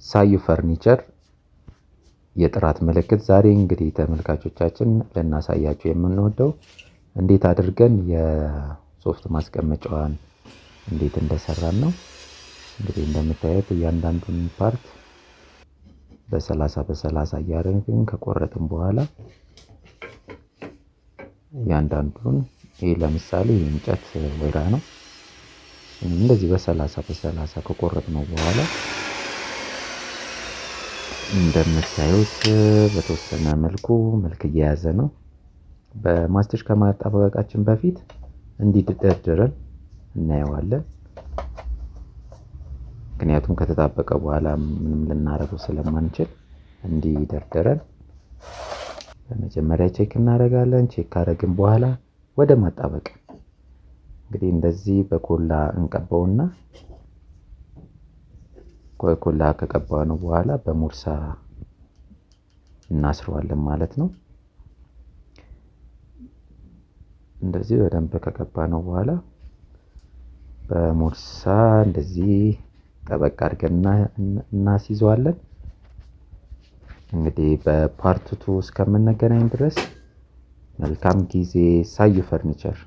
ሳዩ ፈርኒቸር የጥራት ምልክት። ዛሬ እንግዲህ ተመልካቾቻችን ልናሳያችሁ የምንወደው እንዴት አድርገን የሶፍት ማስቀመጫዋን እንዴት እንደሰራን ነው። እንግዲህ እንደምታዩት እያንዳንዱን part በ30 በ30 እያደረግን ከቆረጥን በኋላ እያንዳንዱን፣ ይህ ለምሳሌ የእንጨት ወይራ ነው። እንደዚህ በ30 በ30 ከቆረጥነው በኋላ እንደምታዩት በተወሰነ መልኩ መልክ እየያዘ ነው። በማስቲሽ ከማጣበቃችን በፊት እንዲህ ደርድረን እናየዋለን። ምክንያቱም ከተጣበቀ በኋላ ምንም ልናደርገው ስለማንችል እንዲህ ደርድረን በመጀመሪያ check እናደርጋለን። Check ካደረግን በኋላ ወደ ማጣበቅ፣ እንግዲህ እንደዚህ በኮላ እንቀባውና ኮላ ከቀባነው በኋላ በሞርሳ እናስረዋለን ማለት ነው። እንደዚህ በደንብ ከቀባነው በኋላ በሞርሳ እንደዚህ ጠበቅ አድርገን እናስይዘዋለን። እንግዲህ በ part 2 እስከምንገናኝ ድረስ መልካም ጊዜ። ሳዩ ፈርኒቸር።